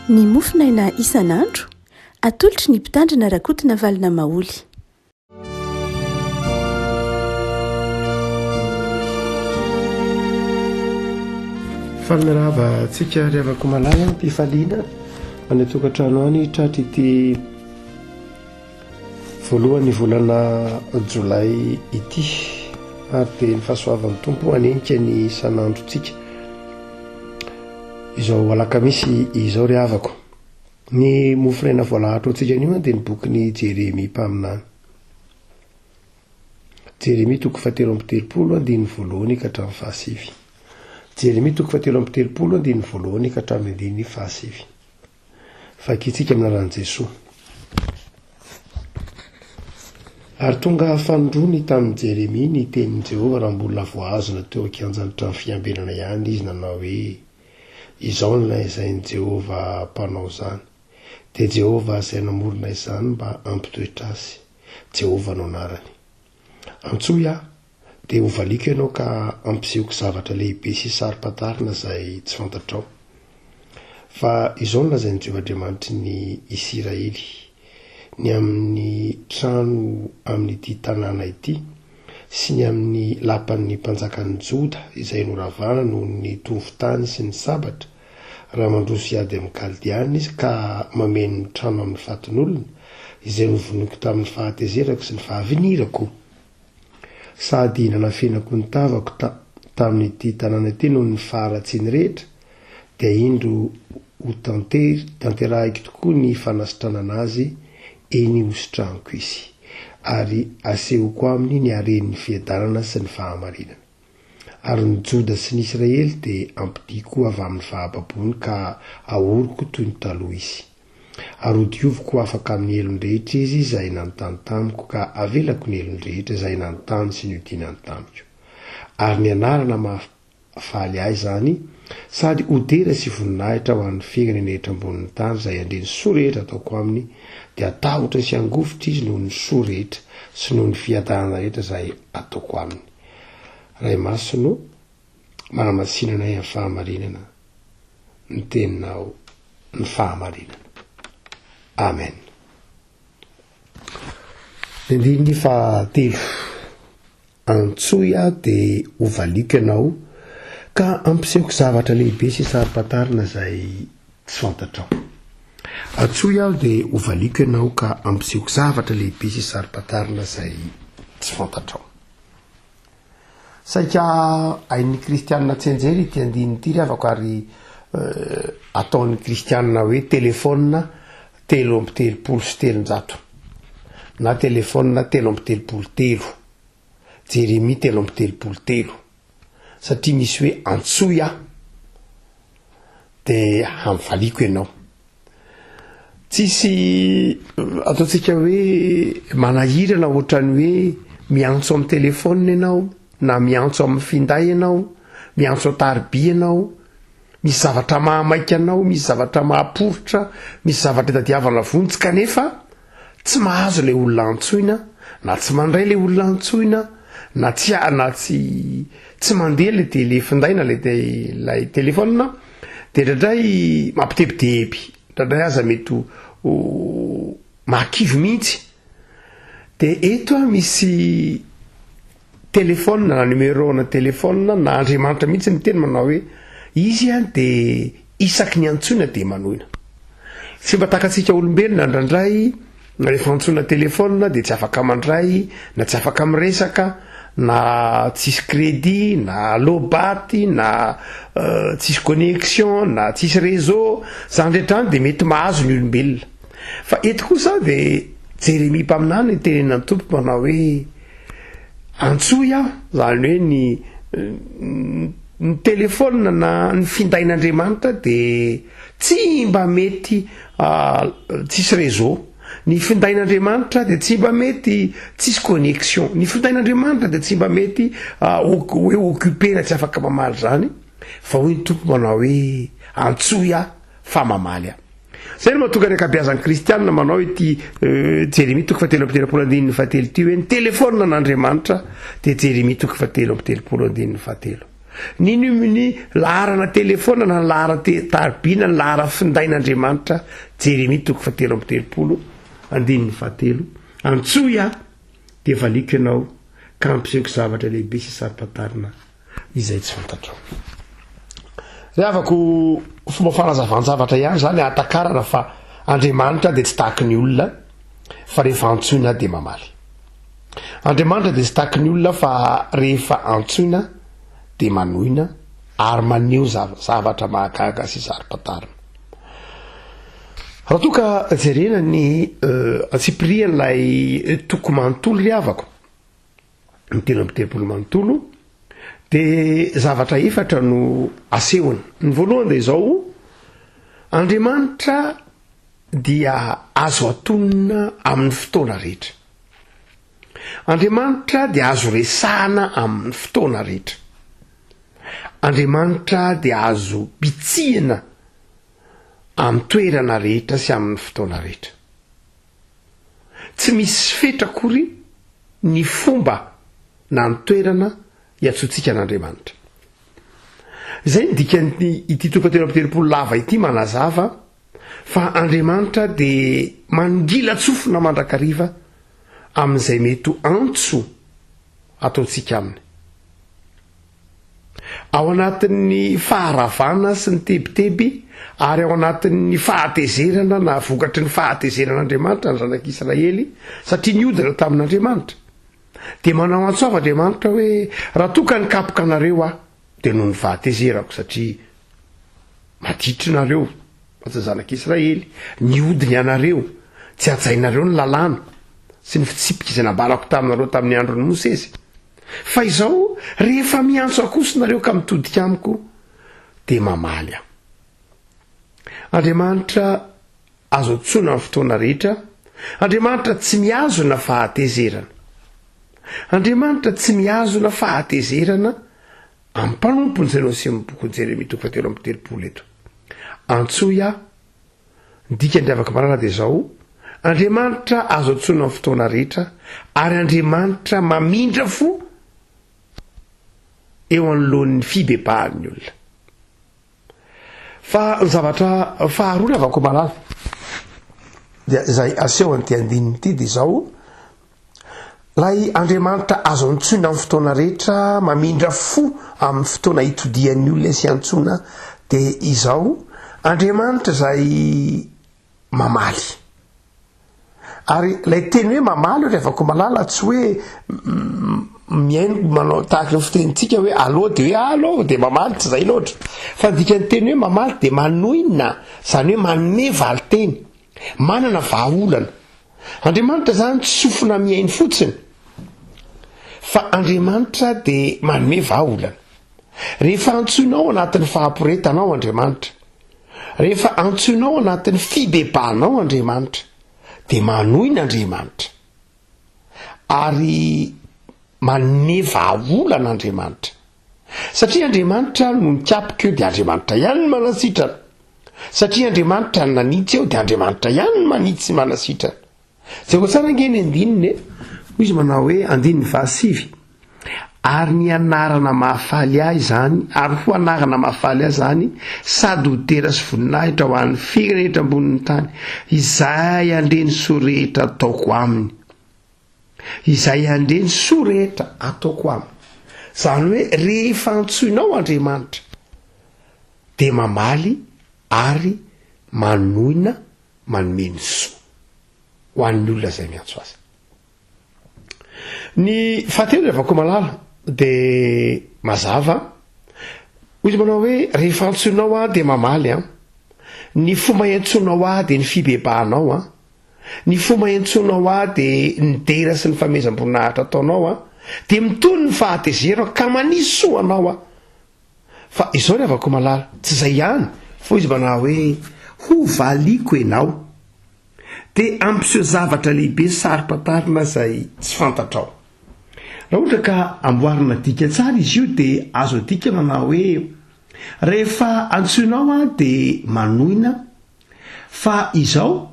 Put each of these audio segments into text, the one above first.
Ny mofonaina isan'andro, atolotry ny Mpitandrina Rakotonavalona Maholy. Faly miarahaba antsika ry havako malala am-pifaliana any an-tokantrano any tratry ity voalohan'ny volana jolay ity ary dia ny fahasoavan'ny Tompo hanenika ny isan'androntsika izao alakamisy izao ry havako. Ny mofonaina voalahatra ho antsika anio dia ny bokin'i Jeremia mpaminany. Jeremia toko fahatelo amby telopolo andininy voalohany ka hatramin'ny fahasivy. Jeremia toko fahatelo amby telopolo andininy voalohany ka hatramin'ny andininy fahasivy. Vakintsika amin'ny anaran'i Jesoa. Ary tonga fanindroany tamin'i Jeremia ny tenin'i Jehovah raha mbola voahazona teo an-kianjan'ny trano fiambenana ihany izy nanao hoe, Izao no lazain'i Jehovah Mpanao izany, dia Jehovah izay namorona izany mba hampitoetra azy, Jehovah no anarany. Antsoy aho, dia hovaliako ianao ka hampisehoko zavatra lehibe sy saro-pantarina izay tsy fantatrao. Fa izao no lazain'i Jehovah Andriamanitry ny Isiraely, ny amin'ny trano amin'ity tanàna ity, sy ny amin'ny lapan'ny mpanjakan'ny Joda izay noravana noho ny tovon-tany sy ny sabatra, raha mandroso hiady amin'ny Kaldeana izy ka mameno ny trano amin'ny fatin'olona, izay novonoiko tamin'ny fahatezerako sy ny fahavinirako, sady nanafenako ny tavako ta tamin'ity tanàna ity noho ny faharatsiany rehetra, dia indro ho tanterahiko tokoa ny fanasitranana azy, eny hositraniko izy, ary asehoko aminy ny haren'ny fiadanana sy ny fahamarinana. Ary ny Joda sy ny Israely dia hampodiako avy amin'ny fahababoany ka hahoriko toy ny taloha izy. Ary hodioviko ho afaka amin'ny helony rehetra izy izay nanontany tamiko, ka havelako ny helony rehetra izay nanontany sy niodinany tamiko. Ary ny anarana maha Faly ahy izany, sady ho dera sy voninahitra ho an'ny firenena rehetra ambonin'ny tany izay handre ny soa rehetra ataoko aminy, dia hatahotra sy hangovitra izy noho ny soa rehetra sy noho ny fiadanana rehetra izay ataoko aminy. Ray Masina o, manamasina anay amin'ny fahamarinana, ny Teninao ny fahamarinana. Amen. Ny andininy fahatelo. Antsoy aho dia hovaliako ianao, ka hampisehoko zavatra lehibe sy saro-pantarina izay tsy fantatrao. Antsoy aho dia hovaliako ianao, ka hampisehoko zavatra lehibe sy saro-pantarina izay tsy fantatrao. Saika hain'ny kristianina tsianjery ity andininy ity ry havako ary ataon'ny kristianina hoe telefaonina 333 na telefaonina 33 telo. Jeremia 33 3, satria misy hoe antsoy aho de hamivaliako ianao. Tsisy ataontsika hoe manahirana ohatran'ny hoe miantso amin'ny telefaonina ianao na miantso amin'ny finday ianao, miantso an-tariby ianao, misy zavatra mahamaika anao, misy zavatra mahaporitra, misy zavatra itadiavana vonjy kanefa Tsy mahazo ilay olona antsoina na tsy mandray ilay olona antsoina na tsy na tsy tsy mandeha ilay tele finday na ilay ilay telefaonina dia indraindray mampitebiteby, indraindray aza mety ho mahakivy mihitsy. Dia eto aho misy telefaonina na numéro na telefaonina na Andriamanitra mihitsy miteny manao hoe izy an dia isaky ny antsoina dia manoina. Tsy mba takatsika olombelona indraindray rehefa antsoina telefaonina dia tsy afaka mandray na tsy afaka miresaka na tsisy crédit na low-baty na tsisy connexion na tsisy réseau, zany rehetra zany dia mety mahazo ny olombelona. Fa eto kosa dia Jeremia mpaminany nitenenan'ny Tompo manao hoe Antsoy aho, izany hoe ny ny telefaonina na ny findain'Andriamanitra dia tsy mba mety tsisy réseau, ny findain'Andriamanitra dia tsy mba mety tsisy connexion, ny findain'Andriamanitra dia tsy mba mety hoe occupé na tsy afaka mamaly izany, fa hoy ny Tompo manao hoe antsoy aho fa mamaly aho. Zay no mahatonga ny ankabeazan'ny kristianina manao ity Jeremia toko fahatelo amby telopolo andininy fahatelo ity hoe ny telefaonina an'Andriamanitra dia Jeremia toko fahatelo amby telopolo andininy fahatelo. Ny ny laharana telefaona na ny laharan-tariby na ny laharan-findain'Andriamanitra, Jeremia toko fahatelo amby telopolo, andininy fahatelo, Antsoy aho, dia valiako ianao, ka hampisehoko zavatra lehibe sy saro-pantarina izay tsy fantatrao. Ry havako, fomba fanazavan-javatra ihany izany ahatakarana fa Andriamanitra dia tsy tahaky ny olona, fa rehefa antsoina dia mamaly. Andriamanitra dia tsy tahaky ny olona fa rehefa antsoina dia manoina ary maneho zavatra mahagaga sy saro-pantarina. Raha toa ka jerena ny antsipirian'ilay toko manontolo ry havako, ny 33 manontolo, dia zavatra efatra no asehony. Ny voalohany dia izao, Andriamanitra dia azo atonina amin'ny fotoana rehetra. Andriamanitra dia azo resahana amin'ny fotoana rehetra. Andriamanitra dia azo bitsihina amin'ny toerana rehetra sy amin'ny fotoana rehetra. Tsy misy fetra akory ny fomba na ny toerana iantsoantsika an'Andriamanitra. Izay ny dikan'ny ity toko 33 lava ity manazava fa Andriamanitra dia manongilan-tsofina mandrakariva amin'izay mety ho antso ataontsika aminy. Ao anatin'ny faharavana sy ny tebiteby ary ao anatin'ny fahatezerana na vokatry ny fahatezeran'Andriamanitra ny zanak'Israely satria niodina tamin'Andriamanitra. Dia manao antso avo Andriamanitra hoe raha toa ka nikapoka anareo aho dia noho ny fahatezerako satria maditra nareo fa tsy zanak'Israely, niodina ianareo, tsy hajainareo ny lalàna sy ny fitsipika izay nambarako taminareo tamin'ny andron'i Mosesy. Fa izao, rehefa miantso ahy kosa nareo ka mitodika amiko, dia mamaly aho. Andriamanitra azo antsoina amin'ny fotoana rehetra, Andriamanitra tsy mihazona fahatezerana. Andriamanitra tsy mihazona fahatezerana amin'ny mpanompony izay no asehon'ny bokin'i Jeremia toko fahatelo amby telopolo eto. Antsoy aho. Ny dikan'ny ravaka malala dia izao, Andriamanitra azo antsoina amin'ny fotoana rehetra ary Andriamanitra mamindra fo eo anoloan'ny fibebahan'ny olona. Fa ny zavatra faharoa ry havako malala dia izay asehon'ity andininy ity dia izao, Ilay Andriamanitra azo antsoina amin'ny fotoana rehetra, mamindra fo amin'ny fotoana itodihan'ny olona sy antsoina dia izao, Andriamanitra izay mamaly. Ary ilay teny hoe mamaly ry havako malala tsy hoe mihaino manao tahaka ny fitenintsika hoe allo dia hoe allo dia mamaly tsy izay loatra. Fa ny dikan'ny teny hoe mamaly dia manoina, izany hoe manome valin-teny, manana vahaolana. Andriamanitra izany tsy sofina mihaino fotsiny fa Andriamanitra dia manome vahaolana. Rehefa antsoinao anatin'ny fahaporetanao Andriamanitra, rehefa antsoinao anatin'ny fibebahanao Andriamanitra, dia manoina Andriamanitra. Ary manome vahaolana Andriamanitra. Satria Andriamanitra no nikapoka eo dia Andriamanitra ihany no manasitrana. Satria Andriamanitra no nanitsy eo dia Andriamanitra ihany no manitsy sy manasitrana. Jereo tsara ange ny andininy e. Hoy izy manao hoe, andininy fahasivy, Ary ny anarana mahafaly ahy izany, ary ho anarana mahafaly ahy izany, sady ho dera sy voninahitra ho an'ny firenena rehetra ambonin'ny tany, izay handre ny soa rehetra ataoko aminy. Izay handre ny soa rehetra ataoko aminy. Izany hoe rehefa antsoinao Andriamanitra dia mamaly ary manoina manome ny soa ho an'ny olona izay miantso azy. Ny fahatelo ry Vakomalala dia mazava, hoy izy manao hoe rehefa antsoinao aho dia mamaly an, ny fomba iantsoanao ahy dia ny fibebahanao an, Ny fomba iantsoanao ahy dia ny dera sy ny famehezam-boninahitra ataonao aho, dia mitony ny fahatezerako ka manisy soa anao aho. Fa izao ry havako malala, tsy izay ihany, fa hoy izy manao hoe, Hovaliako ianao, dia hampiseho zavatra lehibe saro-pantarina izay tsy fantatrao. Raha ohatra ka amboarina dika tsara izy io dia azo adika manao hoe, Rehefa antsoinao aho dia manoina Fa izao,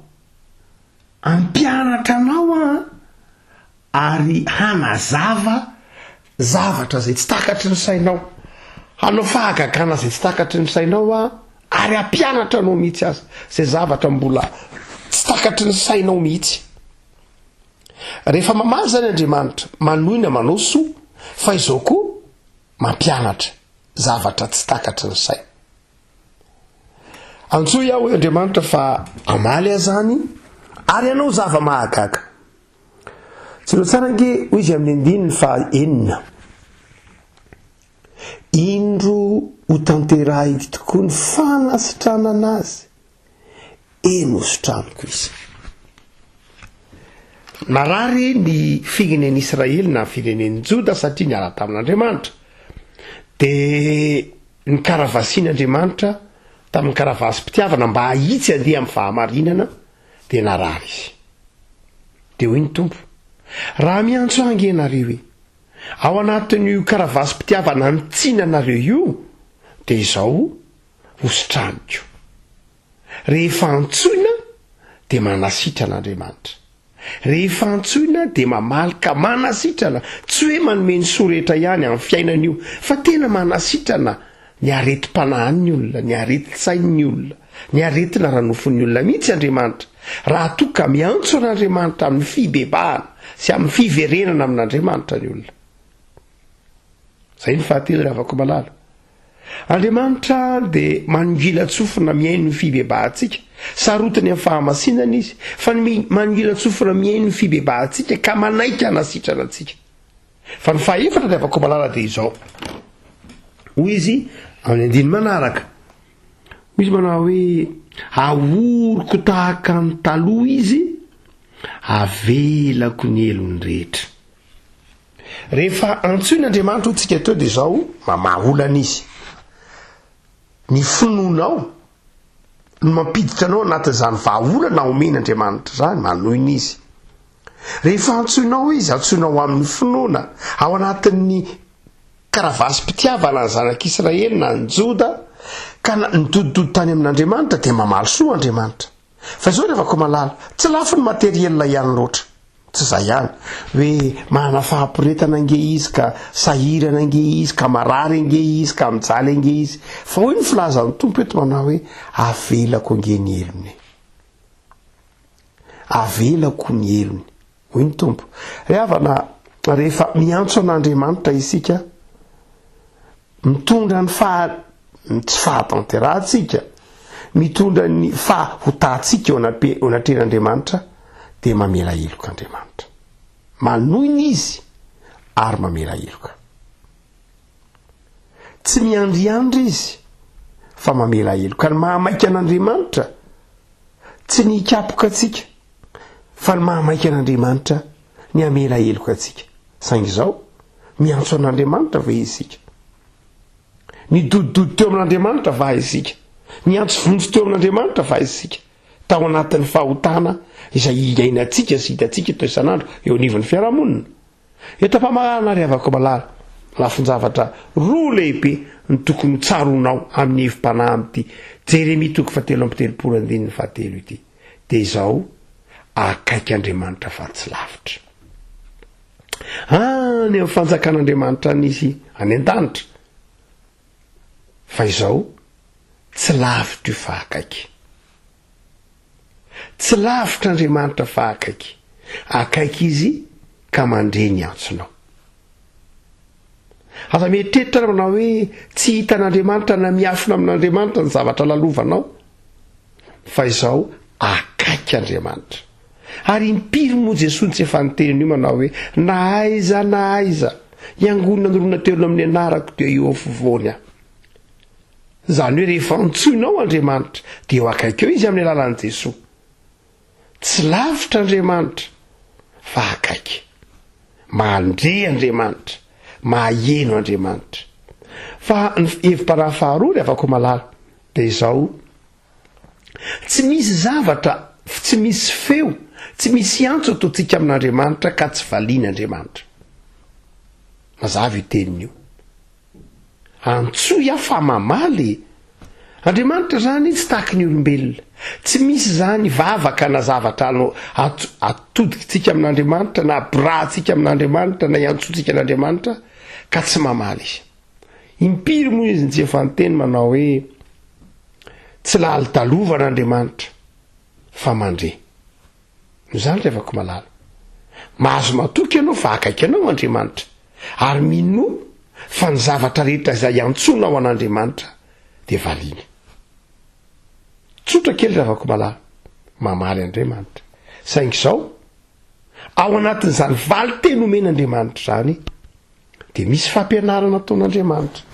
hampianatra anao aho ary hanazava zavatra izay tsy takatry ny sainao. Hanao fahagagana izay tsy takatry ny sainao Aho, ary hampianatra anao mihitsy aza izay zavatra mbola tsy takatry ny sainao mihitsy. Rehefa mamaly izany Andriamanitra, manoina manao soa, fa izao koa mampianatra zavatra tsy takatry ny saina. Antsoy aho, hoy Andriamanitra, fa hamaly aho izany, ary hanao zava-mahagaga. Jereo tsara ange, hoy izy amin'ny andininy faha-enina. Indro hotanterahiko tokoa ny fanasitranana azy, eny hositraniko izy. Narary ny firenen'i Israely na firenen'i Joda satria niala tamin'Andriamanitra. Dia Nokaravasian'Andriamanitra tamin'ny karavasim-pitiavana mba hahitsy handeha amin'ny fahamarinana, dia narary izy. Dia hoy ny Tompo, Raha miantso ahy ange ianareo e! Ao anatin'io karavasim-pitiavana nitsiana anareo io, dia izao hositraniko. Rehefa antsoina dia manasitrana Andriamanitra. Rehefa antsoina dia mamaly ka manasitrana, tsy hoe manome ny soa rehetra ihany amin'ny fiainana io, fa tena manasitrana ny aretim-panahin'ny olona, ny aretin-tsain'ny olona, ny aretina ara-nofon'ny olona mihitsy Andriamanitra, raha toa ka miantso an'Andriamanitra amin'ny fibebahana sy amin'ny fiverenana amin'Andriamanitra ny olona. Izay ny fahatelo ry havako malala. Andriamanitra dia manongilan-tsofina mihaino ny fibebahantsika. Sarotiny amin'ny fahamasinana Izy, fa ny manongilan-tsofina mihaino ny fibebahantsika ka manaiky hanasitrana antsika. Fa ny fahefatra ry havako malala dia izao. Hoy Izy amin'ny andininy manaraka. Hoy Izy manao hoe, Ahoriko tahaka ny taloha Izy, avelako ny helony rehetra. Rehefa antsoin' Andriamanitra hoy tsika teo dia izao, mamaha olana Izy. Ny finoanao no mampiditra anao anatin'izany vahaolana omen' Andriamanitra izany, manohina Izy. Rehefa antsoinao Izy, antsoinao amin'ny finoana, ao anatin'ny karavasim-pitiavana ny zanak'Israely na ny Joda, ka nidodidody tany amin'Andriamanitra dia mamaly soa Andriamanitra. Fa izao ry havako malala, tsy lafiny materiel ihany loatra, tsy izay ihany, hoe manana fahaporetana ange izy ka sahirana ange izy ka marary ange izy ka mijaly ange izy, fa hoy ny filazan'ny Tompo eto manao hoe avelako ange ny helony e. Avelako ny helony, hoy ny Tompo. Ry havana, rehefa miantso an'Andriamanitra isika, Mitondra ny faha, ny tsy fahatanterahantsika, mitondra ny fahotantsika eo anape, eo anatrehan'Andriamanitra, dia mamela heloka Andriamanitra. Manoina Izy ary mamela heloka. Tsy miandriandry Izy fa mamela heloka. Ny mahamaika an'Andriamanitra tsy ny hikapoka antsika, fa ny mahamaika an'Andriamanitra ny hamela heloka antsika. Saingy izao, miantso an'Andriamanitra ve isika? Nidodododo teo amin'Andriamanitra va isika? Niantso vonjy teo amin'Andriamanitra va isika? Tao anatin'ny fahotana izay iainantsika sy hitantsika eto isan'andro eo anivon'ny fiarahamonina. Eto am-pamaranana ry havako malala, lafin-javatra roa lehibe no tokony ho tsaroanao amin'ny hevi-panahy amin'ity Jeremia toko fahatelo amby telopolo andininy fahatelo ity. Dia izao, akaiky Andriamanitra fa tsy lavitra. Any amin'ny fanjakan'Andriamanitra any izy, any an-danitra. Fa izao, tsy lavitra io fa akaiky. Tsy lavitra Andriamanitra fa akaiky. Akaiky izy ka mandre ny antsonao. Aza mieritreritra ary manao hoe tsy hitan'Andriamanitra na miafina amin'Andriamanitra ny zavatra lalovanao. Fa izao, akaiky Andriamanitra. Ary impiry moa Jesoa no tsy efa niteny an'io manao hoe, na aiza na aiza, hiangonana ny roa na telo amin'ny anarako dia eo afovoany aho. Izany hoe rehefa antsoinao Andriamanitra dia eo akaiky eo Izy amin'ny alalan'i Jesoa. Tsy lavitra Andriamanitra fa akaiky. Mandre Andriamanitra, maheno Andriamanitra. Fa ny hevi-panahy faharoa ry havako malala dia izao, Tsy misy zavatra, tsy misy feo, tsy misy antso ataontsika amin'Andriamanitra ka tsy valian'Andriamanitra. Mazava io teniny io. Antsoy aho fa mamaly e! Andriamanitra izany tsy tahaky ny olombelona. Tsy misy izany vavaka na zavatra ano atodikitsika amin'Andriamanitra na abrahantsika amin'Andriamanitra na iantsoantsika an'Andriamanitra ka tsy mamaly izy. Impiry moa izy no tsy efa niteny manao hoe, Tsy lalitalovana Andriamanitra fa mandre. Noho izany ry havako malala, mahazo matoky ianao fa akaiky anao Andriamanitra, ary minoa fa ny zavatra rehetra izay iantsoanao an'Andriamanitra dia valiany. Tsotra kely ry havako malala, mamaly Andriamanitra. Saingy izao, ao anatin'izany valin-teny omen'Andriamanitra izany, dia misy fampianarana ataon'Andriamanitra.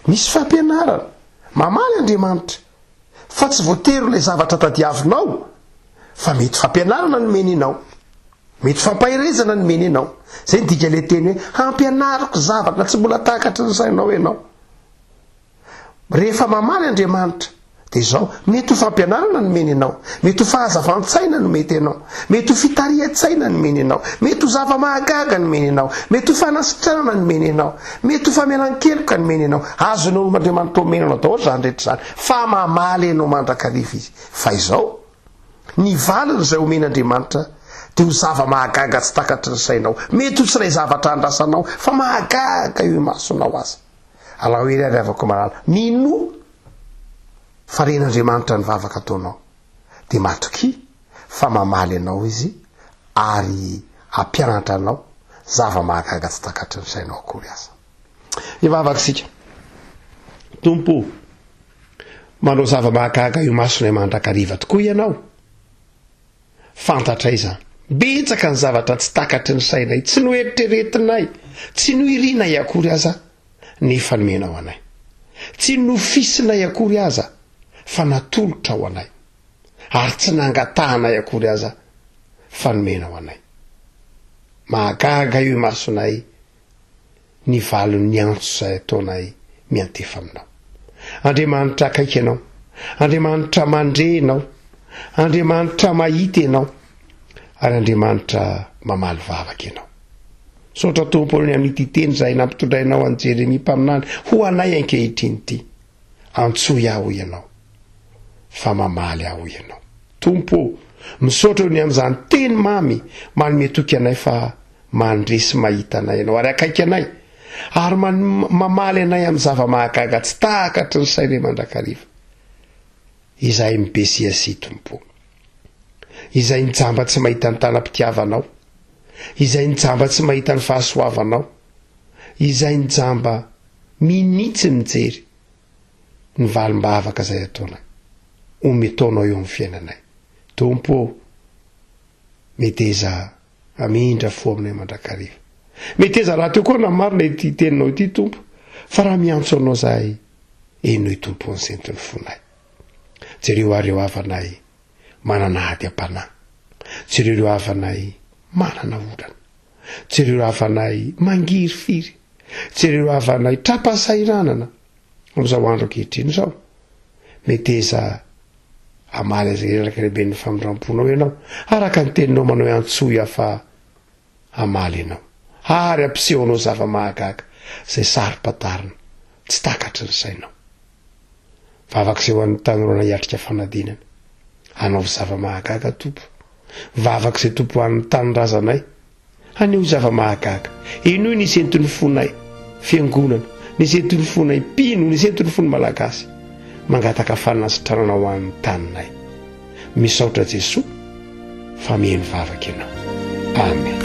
Misy fampianarana. Mamaly Andriamanitra. Fa tsy voatery ilay zavatra tadiavinao, fa mety fampianarana no omeny anao. Mety fampaherezana no omeny anao. Izay ny dikan'ilay teny hoe hampianariko zavatra tsy mbola takatry ny sainao ianao. Rehefa mamaly Andriamanitra, dia izao, mety ho fampianarana no omeny anao, mety ho fahazavan-tsaina no mety anao, mety ho fitarihan-tsaina no omeny anao, mety ho zava-mahagaga no omeny anao, mety ho fanasitranana no omeny anao, mety ho famelan-keloka no omeny anao. Azonao Andriamanitra omena anao daholo izany rehetra izany, fa mamaly anao mandrakariva Izy. Fa izao, ny valiny izay omen'Andriamanitra dia ho zava-mahagaga tsy takatry ny sainao. Mety ho tsy ilay zavatra andrasanao, fa mahagaga eo imasonao aza. Alao hery ary havako malala. Minoa fa ren'Andriamanitra ny vavaka ataonao. Dia matokia fa mamaly anao Izy ary hampianatra anao zava-mahagaga tsy takatry ny sainao akory aza. Hivavaka isika. Tompo o, manao zava-mahagaga eo imasonay mandrakariva tokoa Ianao. Fantatray izany. Betsaka ny zavatra tsy takatry ny sainay, tsy noeritreretinay, tsy noirinay akory aza, nefa nomenao anay. Tsy nofisinay akory aza, fa natolotrao anay. Ary tsy nangatahanay akory aza, fa nomenao anay. Mahagaga eo imasonay ny valin'ny antso izay ataonay miantefa aminao. Andriamanitra akaiky Ianao, Andriamanitra mandre Ianao, Andriamanitra mahita Ianao, ary Andriamanitra mamaly vavaka Ianao. Misaotra Tompo ny amin'ity teny izay nampitondrainao an'i Jeremia mpaminany ho anay ankehitriny ity. Antsoy aho hoy Ianao, fa mamaly aho hoy Ianao. Tompo ô, misaotra eo ny amin'izany teny mamy manome toky anay fa Mandre sy mahita anay Ianao ary akaiky anay, ary mamaly anay amin'ny zava-mahagaga tsy takatry ny sainay mandrakariva. Izahay mibesiasia, Tompo. Izay ny jamba tsy mahita ny tanam-pitiavanao, izay ny jamba tsy mahita ny fahasoavanao, izay ny jamba minia tsy mijery ny valim-bavaka izay ataonay, ometaonao eo amin'ny fiainanay. Tompo ô, meteza Hamindra fo aminay mandrakariva. Meteza rahateo koa na marina ity teninao ity Tompo, fa raha miantso anao zahay, henoy Tompo ny senton'ny fonay. Jereo ary ireo havanay manana ady am-panahy. Jereo ireo havanay manana olana. Jereo ireo havanay mangirifiry. Jereo ireo havanay tra-pahasahiranana amin'izao andro ankehitriny izao. Meteza Hamaly azy ireny araka ny haben'ny famindram-ponao Ianao, araka ny teninao manao hoe antsoy aho fa hamaly Ianao, ary hampiseho anao zava-mahagaga izay saro-pantarina, tsy takatry ny sainao. Vavaka izay ho an'ny tanorana hiatrika fanadinana. Anaovy zava-mahagaga Tompo. Vavaka izay Tompo ho an'ny tanindrazanay. Haneho zava-mahagaga. Henoy ny senton'ny fonay, Fiangonana, ny senton'ny fonay, mpino, ny senton'ny fon'ny Malagasy. Mangataka fanasitranana ho an'ny taninay. Misaotra Jesoa fa mihaino vavaka Ianao. Amen.